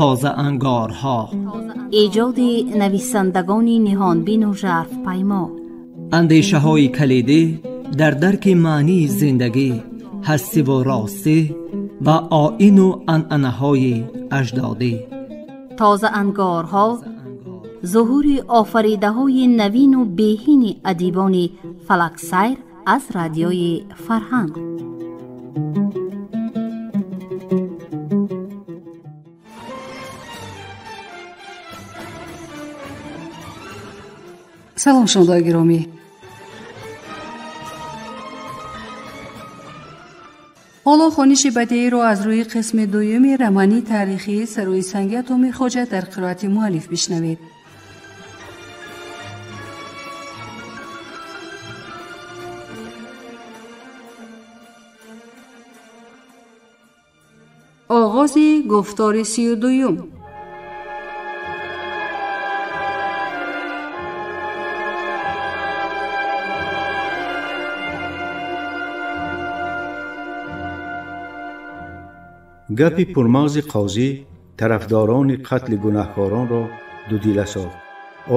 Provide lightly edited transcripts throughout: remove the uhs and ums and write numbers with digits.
Тозаангорҳо, эҷоди нависандагони ниҳонбину жарфпаймо, андешаҳои калидӣ дар дарки маънии зиндагӣ, ҳастиву ростӣ ва оину анъанаҳои аҷдодӣ. Тозаангорҳо зуҳури офаридаҳои навину беҳини адибони фалаксайр аз радиои Фарҳанг. Салом, шунавандаи гиромӣ. Ҳоло хониши бадеиро аз рӯи қисми дуюми романи таърихии Сарои санги Атоми Хоҷа дар қироати муаллиф бишнавед. Оғози гуфтори 32. Гапи пурмағзи қозӣ тарафдорони қатли гунаҳкоронро дудила сохт.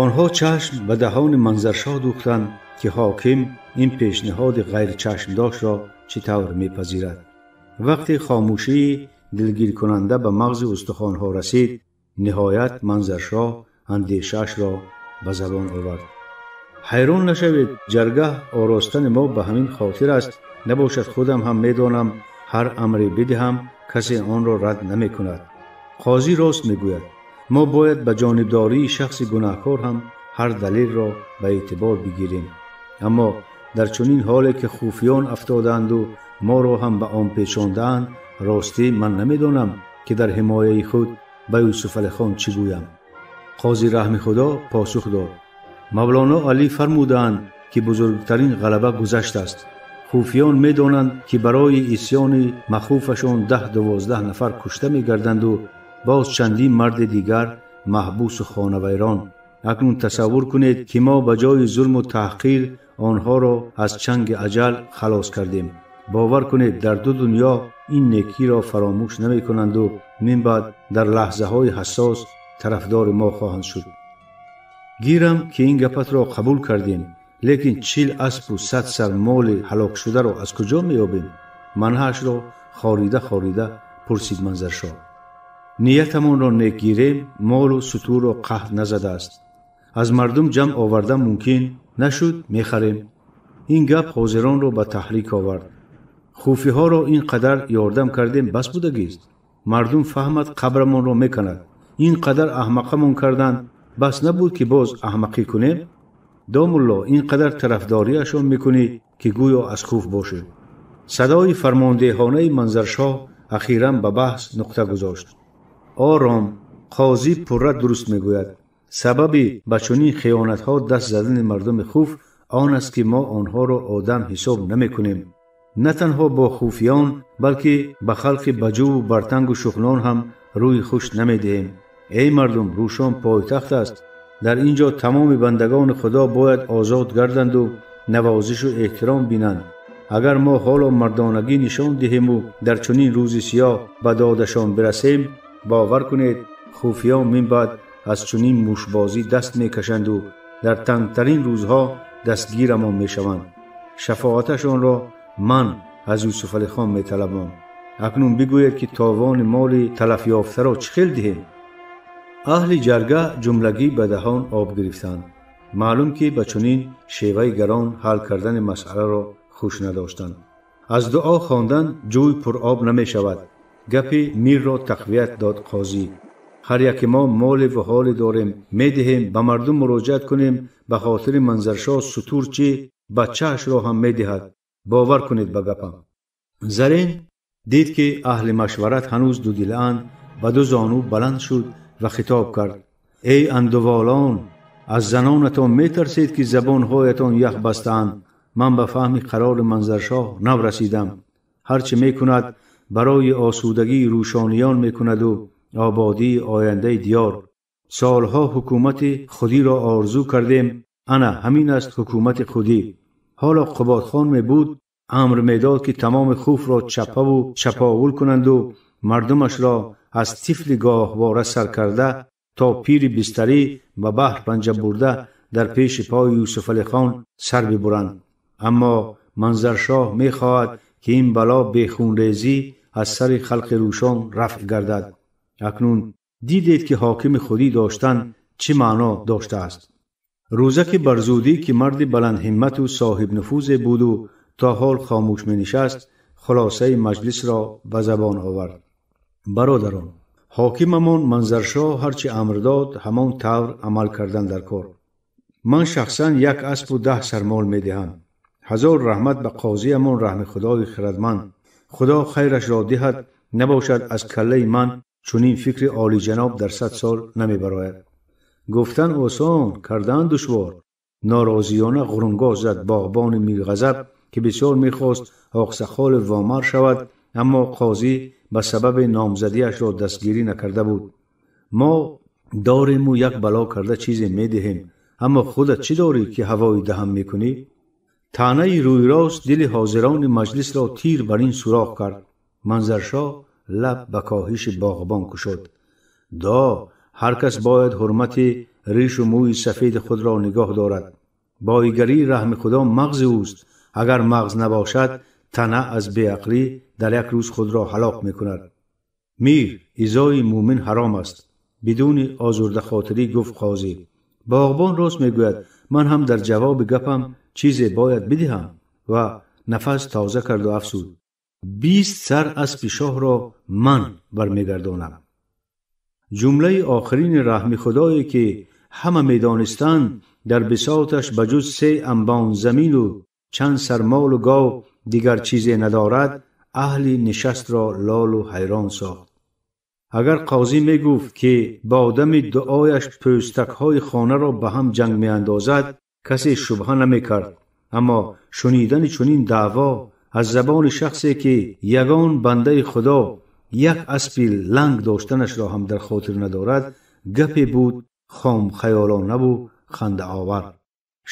Онҳо чашм ба даҳони Манзаршоҳ дӯхтанд, ки ҳоким ин пешниҳоди ғайричашмдоштро чӣ тавр мепазирад. Вақте хомӯшии дилгиркунанда ба мағзи устухонҳо расид, ниҳоят Манзаршоҳ андешаашро ба забон овард. Ҳайрон нашавед, ҷаргаҳ оростани мо ба ҳамин хотир аст. Набошад, худам ҳам медонам, ҳар амре бидиҳам, касе онро рад намекунад. Қозӣ рост мегӯяд. Мо бояд ба ҷонибдории шахси гунаҳкор ҳам ҳар далелро ба эътибор бигирем. Аммо дар чунин ҳоле ки хуфиён афтодаанду моро ҳам ба он печондаанд, ростӣ ман намедонам, ки дар ҳимояи худ ба Юсуфалихон чӣ гӯям. Қози раҳми Худо посух дод: Мавлоно Алӣ фармудаанд, ки бузургтарин ғалаба гузаштааст. Хуфиён медонанд, ки барои исьёни махуфашон 10-12 нафар кушта мегарданду боз чандин марди дигар маҳбусу хонавайрон. Акнун тасаввур кунед, ки мо ба ҷои зулму таҳқир онҳоро аз чанги аҷал халос кардем. Бовар кунед, дар ду дунё ин некиро фаромӯш намекунанду минбаъд дар лаҳзаҳои ҳассос тарафдори мо хоҳанд шуд. Гирам, ки ин гапатро қабул кардем, лекин 40 аспу 100 сар моли ҳалокшударо аз куҷо меёбем? Манҳаашро хорида хорида пурсид Манзаршоҳ. Ниятамонро нек гирем, молу сутурро қаҳд назадааст. Аз мардум ҷамъ овардан мумкин нашуд, мехарем. Ин гап ҳозиронро ба таҳрик овард. Хуфиҳоро ин қадар ёрдам кардем, бас будагист. Мардум фаҳмад, қабрамонро меканад. Ин қадар аҳмақамон карданд, бас набуд, ки боз аҳмақӣ кунем? Домулло, ин қадар тарафдориашон мекунӣ, ки гӯё аз хуф бошед. Садои фармондеҳонаи Манзаршоҳ ахиран ба баҳс нуқта гузошт. Ором, қозӣ пурра дуруст мегӯяд. Сабаби ба чунин хиёнатҳо даст задани мардуми хуф он аст, ки мо онҳоро одам ҳисоб намекунем. На танҳо бо хуфиён, балки ба халқи баҷуву бартангу шухнон ҳам рӯи хуш намедиҳем. Эй мардум, Рӯшон пойтахт аст. Дар ин ҷо тамоми бандагони Худо бояд озод гарданду навозишу эҳтиром бинанд. Агар мо ҳоло мардонагӣ нишон диҳему дар чунин рӯзи сиёҳ ба додашон бирасем, бовар кунед, хуфиён минбаъд аз чунин мушбозӣ даст мекашанду дар тангтарин рӯзҳо дастгирамон мешаванд. Шафоаташонро ман аз Юсуфалихон металабам. Акнун бигӯед, ки товони моли талафёфтаро чӣ хел диҳем? Аҳли ҷарга ҷумлагӣ ба даҳон об гирифтанд. Маълум, ки ба чунин шеваи гарон ҳал кардани масъаларо хуш надоштанд. Аз дуо хондан ҷӯй пуроб намешавад. Гапи мирро тақвият дод қозӣ. Ҳар яке мо моле ва ҳоле дорем, медиҳем, ба мардум муроҷиат кунем, ба хотири Манзаршоҳ сутур чӣ бачаашро ҳам медиҳад. Бовар кунед ба гапам. Зарин дид, ки аҳли машварат ҳанӯз дудилаанд, ба ду зону баланд шуд ва хитоб кард: Эй андуволон, аз занонатон метарсед, ки забонҳоятон ях бастаанд. Ман ба фаҳми қарори Манзаршоҳ нав расидам. Ҳар чӣ мекунад, барои осудагии рӯшониён мекунаду ободии ояндаи диёр. Солҳо ҳукумати худиро орзу кардем, ана ҳамин аст ҳукумати худӣ. Ҳоло Қубодхон мебуд, амр медод, ки тамоми хуфро чапаву чаповул кунанду мардумашро аз тифли гоҳвора сар карда то пири бистарӣ ба баҳр панҷа бурда дар пеши пои Юсуфалихон сар бибуранд. Аммо Манзаршоҳ мехоҳад, ки ин бало бехунрезӣ аз сари халқи Рӯшон рафъ гардад. Акнун дидед, ки ҳокими худӣ доштан чӣ маъно доштааст. Рӯзаки барзудӣ, ки марди баландҳиммату соҳибнуфузе буду то ҳол хомӯш менишаст, хулосаи маҷлисро ба забон овард. Бародарон, ҳокимамон Манзаршоҳ ҳарчи амр дод, ҳамон тавр амал кардан дар кор. Ман шахсан як аспу 10 сармол медиҳам. Ҳазор раҳмат ба қозиамон раҳми Худои хирадманд. Худо хайрашро диҳад, набошад аз каллаи ман чунин фикри олиҷаноб дар 100 сол намебарояд. Гуфтан осон, кардан душвор. Норозиёна ғурунгоҳ зад боғбони мирғазаб, ки бисёр мехост оқсақоли вомар шавад, аммо қозӣ ба сабаби номзадиашро дастгирӣ накарда буд. Мо дорему як бало карда чизе медиҳем, аммо худат чӣ дорӣ, ки ҳавои даҳам мекунӣ? Таънаи рӯйрост дили ҳозирони маҷлисро тир бар ин суроғ кард. Манзаршоҳ лаб ба коҳиши боғбон кушод. До, ҳар кас бояд ҳурмати ришу мӯи сафеди худро нигоҳ дорад. Боигарии раҳми Худо мағзи ӯст. Агар мағз набошад, тана аз беақлӣ дар як рӯз худро ҳалок мекунад. Мир, изои мӯмин ҳаром аст. Бидуни озурдахотирӣ гуфт қозӣ. Боғбон рост мегӯяд, ман ҳам дар ҷавоби гапам чизе бояд бидиҳам. Ва нафас тоза карду афзуд: 20 сар аспи шоҳро ман бармегардонам. Ҷумлаи охирини раҳми Худое, ки ҳама медонистанд, дар бисоташ ба ҷуз 3 анбон замину чанд сармолу гов дигар чизе надорад, аҳли нишастро лолу ҳайрон сохт. Агар қозӣ мегуфт, ки бо дами дуояш пӯстакҳои хонаро ба ҳам ҷанг меандозад, касе шубҳа намекард. Аммо шунидани чунин даъво аз забони шахсе, ки ягон бандаи Худо як аспи ланг доштанашро ҳам дар хотир надорад, гапе буд хомхаёлонаву хандаовар.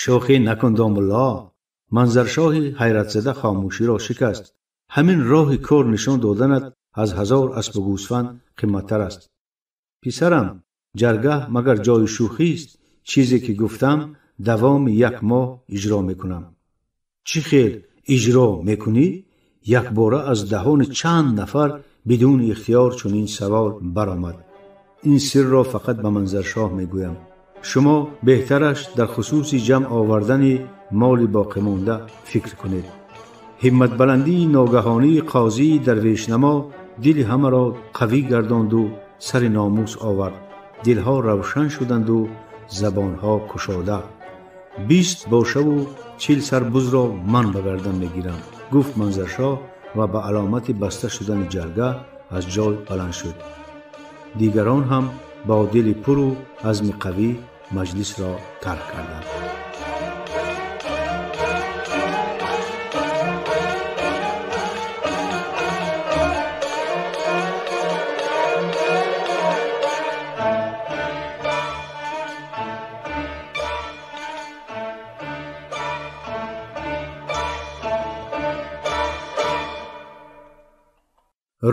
Шӯхӣ накун, домулло! Манзаршоҳи ҳайратзада хомӯширо шикаст. Ҳамин роҳи кор нишон доданат аз 1000 аспу гӯсфанд қиматтар аст. Писарам, ҷаргаҳ магар ҷои шӯхист? Чизе ки гуфтам, давоми як моҳ иҷро мекунам. Чӣ хел иҷро мекунӣ? Якбора аз даҳони чанд нафар бидуни ихтиёр чунин савол баромад. Ин сирро фақат ба Манзаршоҳ мегӯям. Шумо беҳтараш дар хусуси ҷамъ овардани моли боқимонда фикр кунед. Ҳимматбаландии ногаҳонии қозии дарвешнамо дили ҳамаро қавӣ гардонду сари номус овард. Дилҳо равшан шуданду забонҳо кушода. 20 бошаву 40 сар бузро ман ба гардан мегирам, гуфт Манзаршоҳ ва ба аломати баста шудани ҷарга аз ҷой баланд шуд. Дигарон ҳам бо дили пуру азми қавӣ маҷлисро тарк карданд.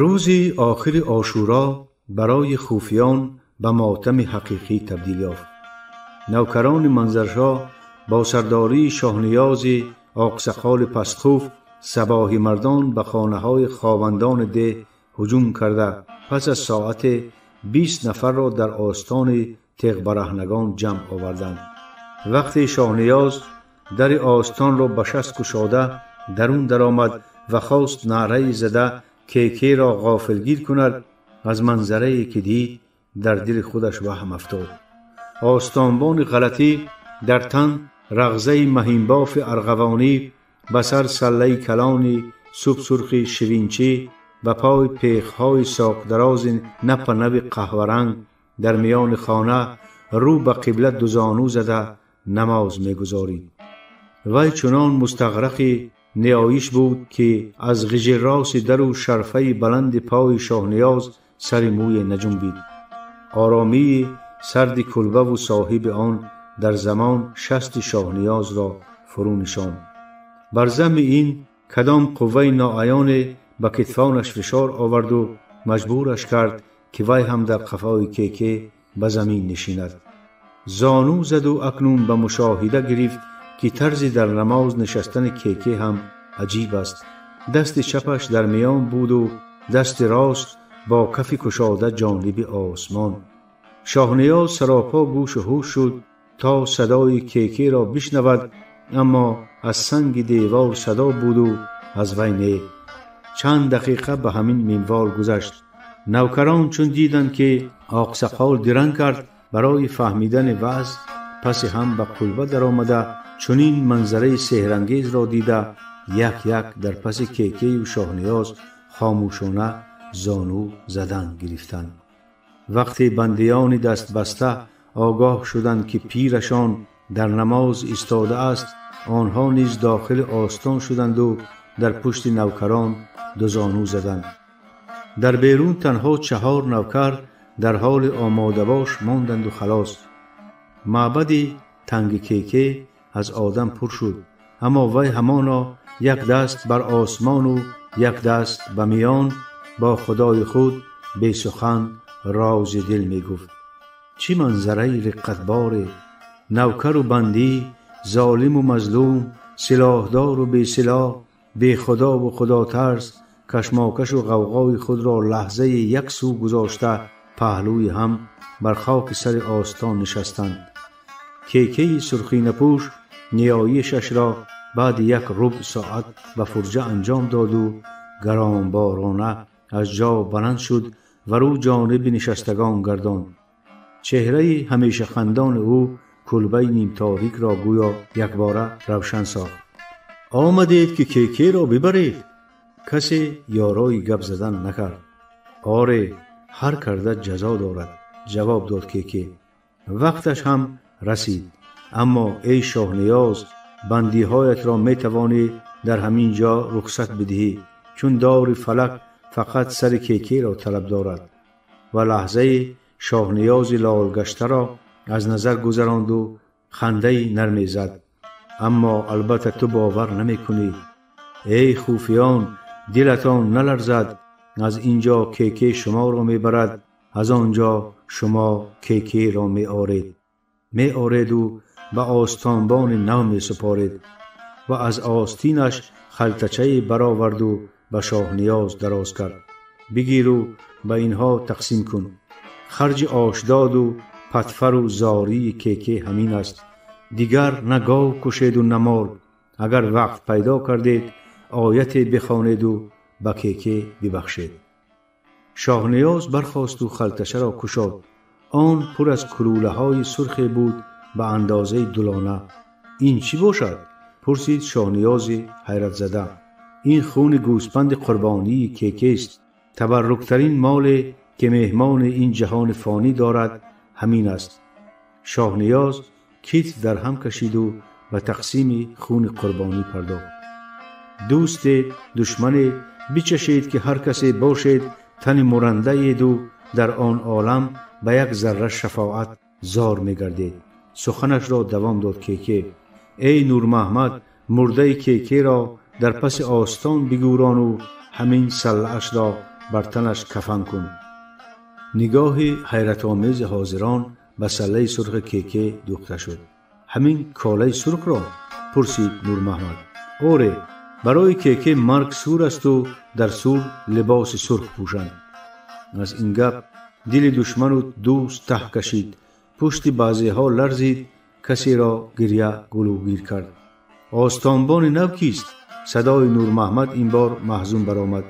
Рӯзи охири Ошӯро барои хуфиён ба мотами ҳақиқӣ табдил ёфт. Навкарони Манзаршоҳ бо сардории Шоҳниёзи оқсақоли пастхуф сабоҳи мардон ба хонаҳои ховандони деҳ ҳуҷум карда, пас аз соате 20 нафарро дар остони теғбараҳнагон ҷамъ оварданд. Вақте Шоҳниёз дари остонро ба шаст кушода дарун даромад ва хост наъраи зада кекеро ғофилгир кунад, аз манзарае ки дид дар дили худаш ваҳм афтод. Остонбони ғалатӣ дар тан рағзаи маҳинбофи арғавонӣ, ба сар саллаи калони субсурхи шивинчӣ, ба пой пехҳои соқдарози напанави қаҳваранг дар миёни хона рӯ ба қибла дузону зада намоз мегузорид. Вай чунон мустағрақи ниёиш буд, ки аз ғижироси дару шарфаи баланди пои Шоҳниёз сари мӯе наҷунбид. Оромии сарди кулбаву соҳиби он дар замон шасти Шоҳниёзро фурӯ нишонд. Бар замми ин кадом қувваи ноаёне ба китфонаш фишор оварду маҷбураш кард ки вай ҳам дар қафои Кеке ба замин нишинад. Зону заду акнун ба мушоҳида гирифт, ки тарзи дар намоз нишастани Кеке ҳам аҷиб аст. Дасти чапаш дар миён буду дасти рост бо кафи кушода ҷониби осмон. Шоҳниёз саропо гӯшу ҳуш шуд, то садои Кекеро бишнавад, аммо аз санги девор садо буду аз вай не. Чанд дақиқа ба ҳамин минвол гузашт. Навкарон чун диданд, ки оқсақол диранг кард, барои фаҳмидани вазъ паси ҳам ба кулба даромада, чунин манзараи сеҳрангезро дида, як як дар паси Кекею Шоҳниёз хомӯшона зону задан гирифтанд. Вақте бандиёни дастбаста огоҳ шуданд, ки пирашон дар намоз истодааст, онҳо низ дохили остон шуданду дар пушти навкарон дузону заданд. Дар берун танҳо 4 навкар дар ҳоли омодабош монданду халос. Маъбади танги Кеке аз одам пур шуд, аммо вай ҳамоно як даст бар осмону як даст ба миён бо худои худ бесухан рози дил мегуфт. Чӣ манзараи риққатборе! Навкару бандӣ, золиму мазлум, силоҳдору бесилоҳ, бехудову худотарс кашмокашу ғавғои худро лаҳзаи як сӯ гузошта паҳлӯи ҳам бар хоки сари остон нишастанд. Кекеи сурхинапӯш ниёишашро баъди як рубъ соат ба фурҷа анҷом доду гаронборона аз ҷо баланд шуд ва рӯ ҷониби нишастагон гардонд. Чеҳраи ҳамешахандони ӯ кулбаи нимторикро гӯё якбора равшан сохт. Омадед, ки Кекеро бибаред? Касе ёрои гап задан накард. Оре, ҳар карда ҷазо дорад, ҷавоб дод Кеке. Вақташ ҳам расид. Аммо эй Шоҳниёз, бандиҳоятро метавонӣ дар ҳамин ҷо рухсат бидиҳӣ, чун дори фалак фақат сари Кекеро талаб дорад. Ва лаҳзаи Шоҳниёзи лолгаштаро аз назар гузаронду хандаи нарме зад. Аммо албатта ту бовар намекунӣ. Эй хуфиён, дилатон наларзад, аз ин ҷо Кеке шуморо мебарад, аз он ҷо шумо Кекеро меоред. Меореду ба остонбони нав месупоред. Ва аз остинаш халтачае бароварду ба Шоҳниёз дароз кард. Бигиру ба инҳо тақсим кун. Харҷи ошдоду патфару зории Кеке ҳамин аст. Дигар на гов кушеду на мол. Агар вақт пайдо кардед, ояте бихонеду ба Кеке бибахшед. Шоҳниёз бархосту халтачаро кушод. Он пур аз кулулаҳои сурхе буд ба андозаи дулона. Ин чӣ бошад? Пурсид Шоҳниёзи ҳайратзада. Ин хуни гӯспанди қурбонии Кекест. Табарруктарин моле, ки меҳмони ин ҷаҳони фонӣ дорад, ҳамин аст. Шоҳниёз китф дар ҳам кашиду ба тақсими хуни қурбонӣ пардохт. Дӯсте, душмане, бичашед, ки ҳар касе бошед, тани мурандаеду дар он олам ба як зарра шафоат зор мегардед. Суханашро давом дод Кеке. Эй Нурмаҳмад, мурдаи Кекеро дар паси остон бигӯрону ҳамин саллаашро бар танаш кафан кун. Нигоҳи ҳайратомези ҳозирон ба саллаи сурхи Кеке дӯхта шуд. Ҳамин колаи сурхро? Пурсид Нурмаҳмад. Оре, барои Кеке марг сур асту дар сур либоси сурх пӯшанд. Аз ин гап дили душману дӯст таҳ кашид. Пушти баъзеҳо ларзид, касеро гиря гулӯгир кард. Остонбони нав кист? Садои Нурмаҳмад ин бор маҳзун баромад.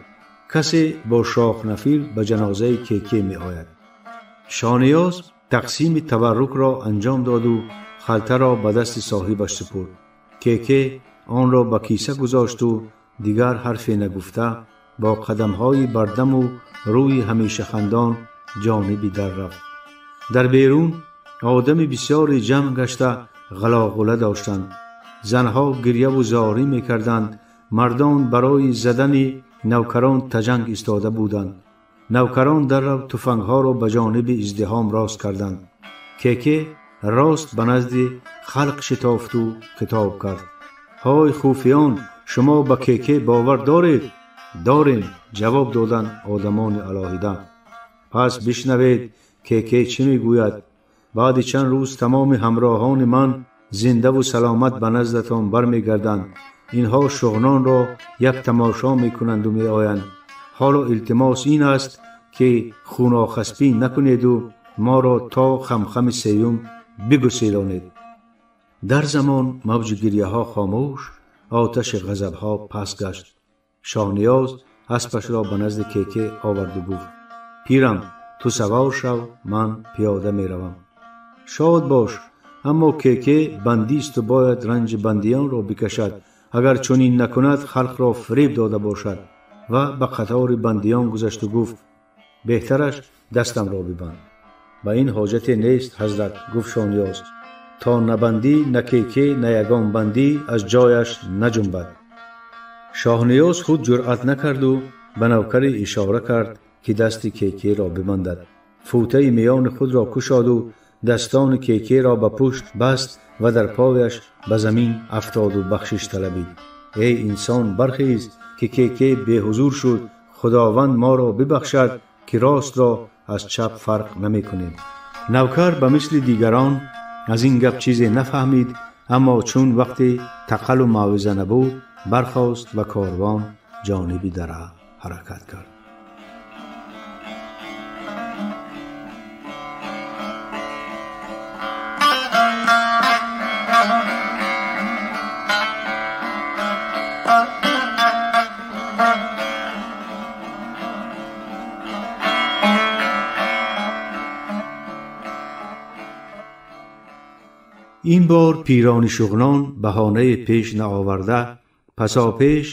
Касе бо шохнафир ба ҷанозаи Кеке меояд. Шоҳниёз тақсими табаррукро анҷом доду халтаро ба дасти соҳибаш супурд. Кеке онро ба киса гузошту дигар ҳарфе нагуфта бо қадамҳои бардаму рӯи ҳамешахандон ҷониби дар рафт. Дар берун одами бисёре ҷамъ гашта ғалоғула доштанд. Занҳо гирьяву зорӣ мекарданд, мардон барои задани навкарон таҷанг истода буданд. Навкарон даррав туфангҳоро ба ҷониби издиҳом рост карданд. Кеке рост ба назди халқ шитофту хитоб кард. Ҳой хуфиён, шумо ба Кеке бовар доред? Дорем, ҷавоб доданд одамони алоҳида. Пас бишнавед, Кеке чӣ мегӯяд. Баъди чанд рӯз тамоми ҳамроҳони ман зиндаву саломат ба наздатон бармегарданд. Инҳо Шуғнонро як тамошо мекунанду меоянд. Ҳоло илтимос ин аст, ки хунохаспӣ накунеду моро то хамхами сеюм бигуселонед. Дар замон мавҷи гирьяҳо хомӯш, оташи ғазабҳо пас гашт. Шоҳниёз аспашро ба назди Кеке оварду гуфт: пирам, ту савор шав, ман пиёда меравам. Шод бош, аммо Кеке бандисту бояд ранҷи бандиёнро бикашад. Агар чунин накунад, халқро фиреб дода бошад. Ва ба қатори бандиён гузашту гуфт: беҳтараш дастамро бибанд. Ба ин ҳоҷате нест, ҳазрат, гуфт Шоҳниёз, то на бандӣ, на Кеке, на ягон бандӣ аз ҷояш наҷунбад. Шоҳниёз худ ҷуръат накарду ба навкаре ишора кард, ки дасти Кекеро бибандад. Футаи миёни худро кушоду дастони Кекеро ба пушт баст ва дар пояш ба замин афтоду бахшиш талабид. Эй инсон, бархез, ки Кеке беҳузур шуд. Худованд моро бибахшад, ки ростро аз чап фарқ намекунем. Навкар ба мисли дигарон аз ин гап чизе нафаҳмид, аммо чун вақти тақалу мавъиза набуд, бархост ва корвон ҷониби дара ҳаракат кард. Ин бор пирони Шуғнон баҳонаи пеш наоварда, пасопеш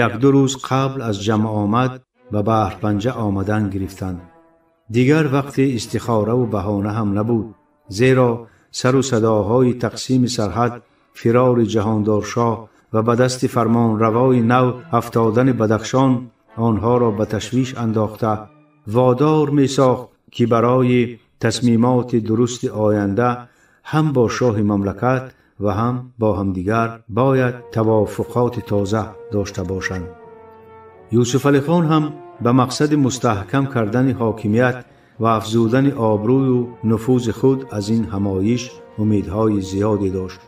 як-ду рӯз қабл аз ҷамъомад ба Баҳрпанҷа омадан гирифтанд. Дигар вақти истихораву баҳона ҳам набуд, зеро сару садоҳои тақсими сарҳад, фирори Ҷаҳондоршоҳ ва ба дасти фармонравои нав афтодани Бадахшон онҳоро ба ташвиш андохта водор месохт, ки барои тасмимоти дурусти оянда ҳам бо шоҳи мамлакат ва ҳам бо ҳамдигар бояд тавофуқоти тоза дошта бошанд. Юсуфалихон ҳам ба мақсади мустаҳкам кардани ҳокимият ва афзудани обрӯю нуфузи худ аз ин ҳамоиш умедҳои зиёде дошт.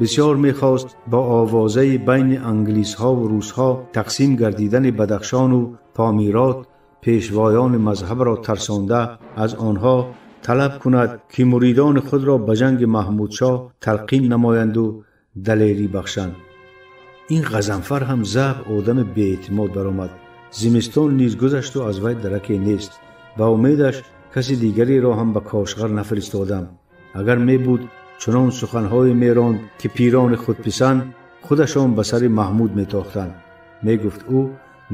Бисёр мехост бо овозаи байни англисҳову русҳо тақсим гардидани Бадахшону Помирот пешвоёни мазҳабро тарсонда аз онҳо талаб кунад, ки муридони худро ба ҷанги Маҳмудшоҳ талқин намоянду далерӣ бахшанд. Ин Ғазанфар ҳам заб одами беэътимод баромад. Зимистон низ гузашту аз вай дараке нест. Ба умедаш каси дигареро ҳам ба Кошғар нафиристодам. Агар мебуд, чунон суханҳое меронд, ки пирони худписанд худашон ба сари Маҳмуд метохтанд. Мегуфт ӯ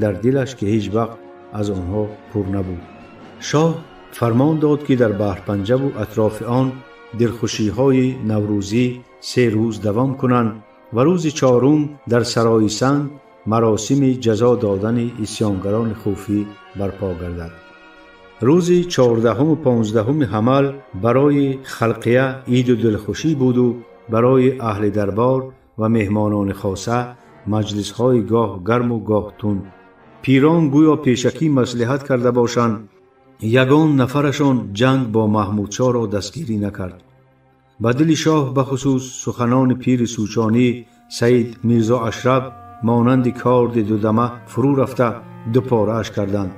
дар дилаш, ки ҳеҷ вақт аз онҳо пур набуд. Шоҳ фармон дод, ки дар Баҳрпанҷаву атрофи он дилхушиҳои наврӯзӣ 3 рӯз давом кунанд ва рӯзи чорум дар сарои санг маросими ҷазо додани исьёнгарони хуфӣ барпо гардад. Рӯзи 14-уму 15-уми ҳамал барои халқия иду дилхушӣ буду барои аҳли дарбор ва меҳмонони хоса маҷлисҳои гоҳ гарму гоҳ тунд. Пирон гӯё пешакӣ маслиҳат карда бошанд, ягон нафарашон ҷанг бо Маҳмудшоҳро дастгирӣ накард. Ба дили шоҳ бахусус суханони пири Сӯчонӣ Саид Мирзо Ашраб монанди корди дудама фурӯ рафта дупорааш карданд.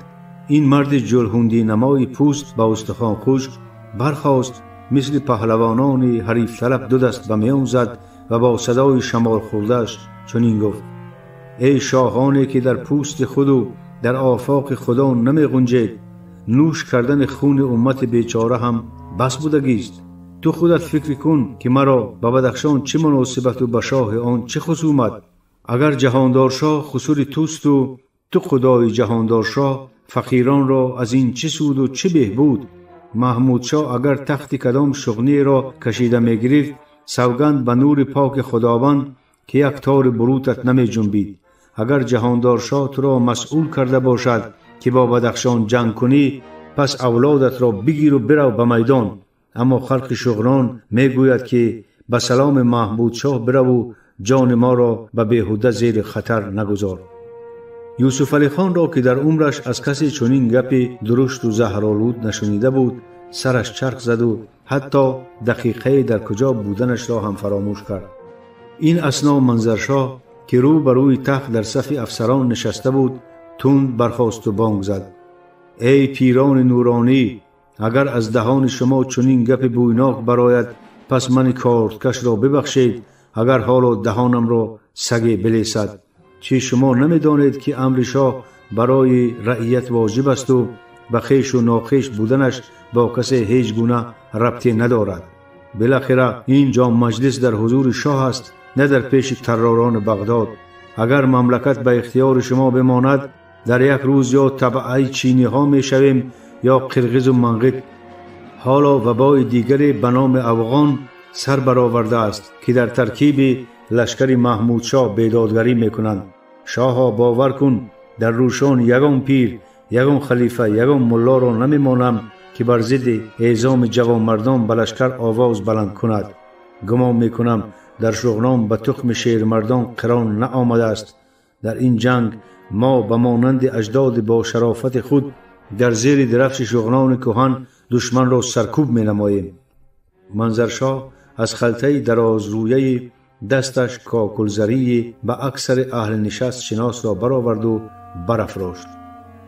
Ин марди ҷулҳундинамои пӯст ба устухон хушк бархост, мисли паҳлавонони ҳарифталаб ду даст ба миён зад ва бо садои шамолхӯрдааш чунин гуфт: эй шоҳоне, ки дар пӯсти худу дар офоқи худо намеғунҷед, нӯш кардани хуни уммати бечора ҳам бас будагист. Ту худат фикр кун, ки маро ба Бадахшон чӣ муносибату ба шоҳи он чӣ хусумат. Агар Ҷаҳондоршоҳ хусури тусту ту худои Ҷаҳондоршоҳ, фақиронро аз ин чӣ суду чӣ беҳбуд? Маҳмудшоҳ агар тахти кадом шуғниеро кашида мегирифт, савганд ба нури поки Худованд, ки як тори бурутат намеҷунбид. Агар Ҷаҳондоршоҳ туро масъул карда бошад, ки бо Бадахшон ҷанг кунӣ, пас авлодатро бигиру бирав ба майдон. Аммо халқи Шуғнон мегӯяд, ки ба саломи Маҳмудшоҳ бираву ҷони моро ба беҳуда зери хатар нагузор. Юсуфалихон-ро ки дар умраш аз касе чунин гапи дурушту заҳролуд нашунида буд, сараш чарх заду ҳатто дақиқае дар куҷо буданашро ҳам фаромӯш кард. Ин асно Манзаршоҳ ки рӯ ба рӯи тахт дар сафи афсарон нишаста буд, тунд бархосту бонг зад: эй пирони нуронӣ, агар аз даҳони шумо чунин гапи бӯйнок барояд, пас мани корткашро бибахшед, агар ҳоло даҳонамро саге билесад. Чӣ шумо намедонед, ки амри шоҳ барои раият воҷиб асту ба хешу нохеш буданаш бо касе ҳеҷ гуна рабте надорад? Билохира ин ҷо маҷлис дар ҳузури шоҳ аст, на дар пеши тарророни Бағдод. Агар мамлакат ба ихтиёри шумо бимонад, дар як рӯз ё табъаи чиниҳо мешавем, ё қирғизу манғит. Ҳоло вабои дигаре ба номи афғон сар баровардааст, ки дар таркиби лашкари Маҳмудшоҳ бедодгарӣ мекунанд. Шоҳо, бовар кун, дар рӯшон ягон пир, ягон халифа, ягон муллоро намемонам, ки бар зидди эъзоми ҷавонмардон ба лашкар овоз баланд кунад. Гумон мекунам, дар Шуғнон ба тухми шермардон қирон наомадааст. Дар ин ҷанг мо ба монанди аҷдоди бо шарофати худ дар зери дирафши Шуғнони кӯҳан душманро саркӯб менамоем. Манзаршоҳ аз халтаи дарозрӯяи дасташ кокулзарии ба аксари аҳли нишаст шиносро бароварду барафрошт.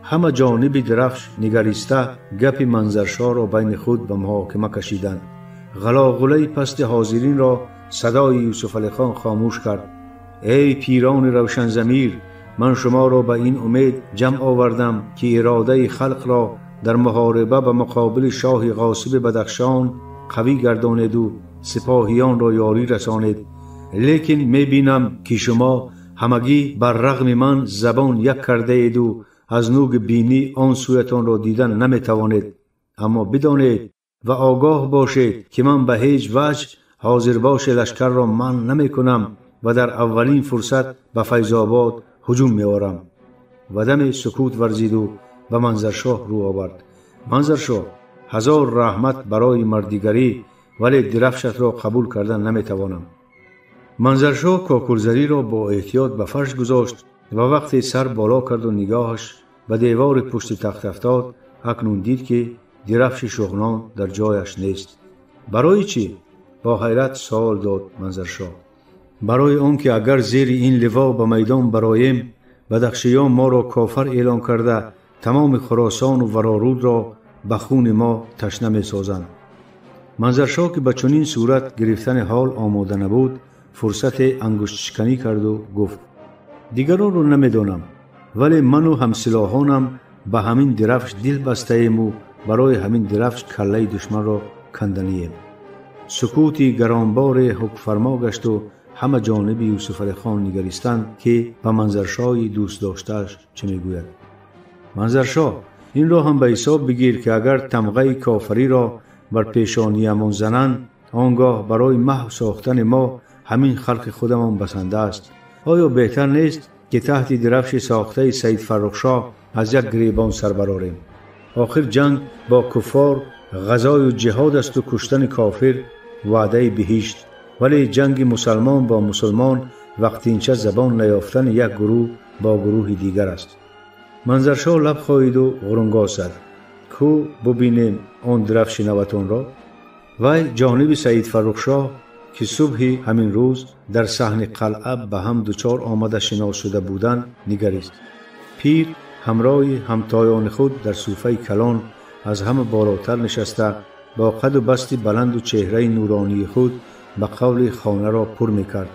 Ҳама ҷониби дирафш нигариста гапи Манзаршоҳро байни худ ба муҳокима кашиданд. Ғалоғулаи пасти ҳозиринро садои Юсуфалихон хомӯш кард: эй пирони равшанзамир, ман шуморо ба ин умед ҷамъ овардам, ки иродаи халқро дар муҳориба ба муқобили шоҳи ғосиби Бадахшон қавӣ гардонеду сипоҳиёнро ёрӣ расонед. Лекин мебинам, ки шумо ҳамагӣ бар рағми ман забон як кардаеду аз нуги бинӣ он сӯятонро дидан наметавонед. Аммо бидонед ва огоҳ бошед, ки ман ба ҳеҷ ваҷҳ ҳозирбоши лашкарро манъ намекунам ва дар аввалин фурсат ба Файзобод ҳуҷум меорам. Ва даме сукут варзиду ба Манзаршоҳ рӯ овард: Манзаршоҳ, ҳазор раҳмат барои мардигарӣ, вале дирафшатро қабул кардан наметавонам. Манзаршоҳ кокулзариро бо эҳтиёт ба фарш гузошт ва вақте сар боло карду нигоҳаш ба девори пушти тахт афтод, акнун дид, ки дирафши Шуғнон дар ҷояш нест. Барои чӣ? Бо ҳайрат суол дод Манзаршоҳ. Барои он ки агар зери ин ливо ба майдон бароем, бадахшиён моро кофар эълон карда, тамоми Хуросону Варорудро ба хуни мо ташна месозанд. Манзаршоҳ, ки ба чунин сурат гирифтани ҳол омода набуд, фурсате ангуштшиканӣ карду гуфт: дигаронро намедонам, вале ману ҳамсилоҳонам ба ҳамин дирафш дил бастаему барои ҳамин дирафш каллаи душманро канданием. Сукути гаронборе ҳукмфармо гашту ҳама ҷониби Юсуфалихон нигаристанд, ки ба Манзаршоҳи дӯстдоштааш чӣ мегӯяд. Манзаршоҳ, инро ҳам ба ҳисоб бигир, ки агар тамғаи кофариро бар пешониямон зананд, он гоҳ барои маҳв сохтани мо ҳамин халқи худамон басанда аст. Оё беҳтар нест, ки таҳти дирафши сохтаи Саид Фаррухшоҳ аз як гиребон сар барорем? Охир ҷанг бо куффор ғазою ҷиҳод асту куштани кофир ваъдаи биҳишт, вале ҷанги мусалмон бо мусулмон вақтинча забон наёфтани як гурӯҳ бо гурӯҳи дигар аст. Манзаршоҳ лаб хоиду ғурунгоҳ зад: ку бубинем он дирафши наватонро. Вай ҷониби Саид Фаррухшоҳ, ки субҳи ҳамин рӯз дар саҳни қалъа ба ҳам дучор омада шинос шуда буданд, нигарист. Пир ҳамроҳи ҳамтоёни худ дар суфаи калон аз ҳама болотар нишаста, бо қаду басти баланду чеҳраи нуронии худ ба қавли хонаро пур мекард.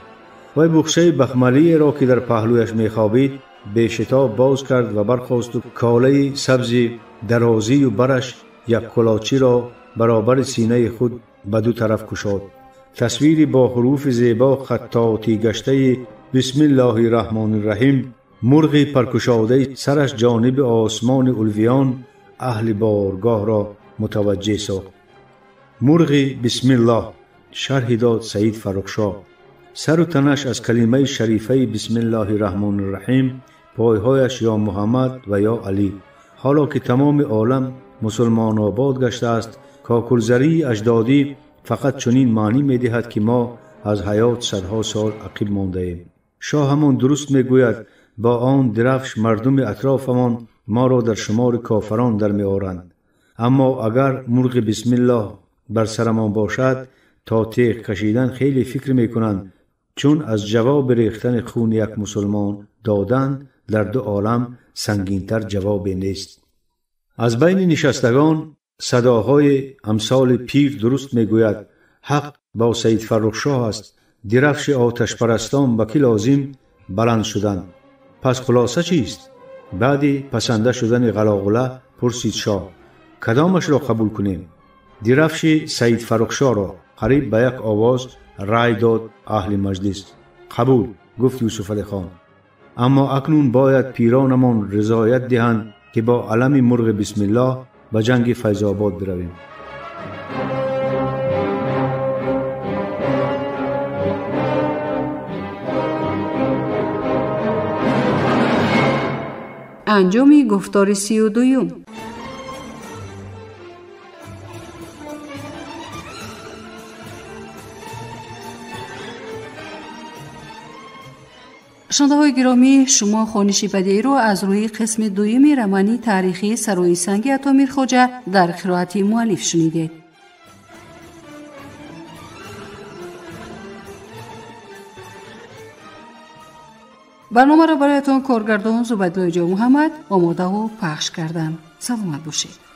Вай буқчаи бахмалиеро, ки дар паҳлӯяш мехобид, бешитоб боз кард ва бархосту колаи сабзи дарозию бараш як кулочиро баробари синаи худ ба ду тараф кушод. Тасвири бо ҳуруфи зебо хаттотӣ гаштаи бисмиллоҳи раҳмони раҳим, мурғи паркушодаи сараш ҷониби осмони улвиён, аҳли боргоҳро мутаваҷҷеҳ сохт. Мурғи бисмиллоҳ, шарҳи дод Саид Фаррухшоҳ. Сару танаш аз калимаи шарифаи бисмиллоҳи раҳмони раҳим, пойҳояш ё Муҳаммад ва ё Алӣ. Ҳоло ки тамоми олам мусулмонобод гаштааст, кокулзарии аҷдодӣ фақат чунин маънӣ медиҳад, ки мо аз ҳаёт садҳо сол ақиб мондаем. Шоҳ ҳамон дуруст мегӯяд: با آن درفش مردم اطرافمان ما را در شمار کافران در میآورند. اما اگر مرغ بسم الله بر سرمان باشد تا تیغ کشیدن خیلی فکر میکنند، چون از جواب ریختن خون یک مسلمان دادن در دو عالم سنگینتر جواب نیست. از بین نشستگان صداهای امثال پیر درست میگوید حق با سید فرخشاه است، درفش آتش پرستان به کی لازم بلند شدند. پس خلاصه چیست؟ بعدی پسنده شدن غلاغله پرسید شاه کدامش را قبول کنیم؟ درفش سید فرخشاه را. قریب به یک آواز رای داد اهل مجلس. قبول، گفت یوسف علی خان. اما اکنون باید پیرانمان رضایت دهند که با علم مرغ بسم الله به جنگ فیض آباد برویم. انجام گفتار 32. шунавандаҳои гиромӣ, шумо хониши бадеиро аз рӯи қисми дуюми романи таърихии Сарои санги Ато Мирхоҷа дар қироати муаллиф шунидед. Барномаро бароятон коргардон Зубайдуллои Ҷомуҳаммад омодаву пахш кардам. Саломат бошед.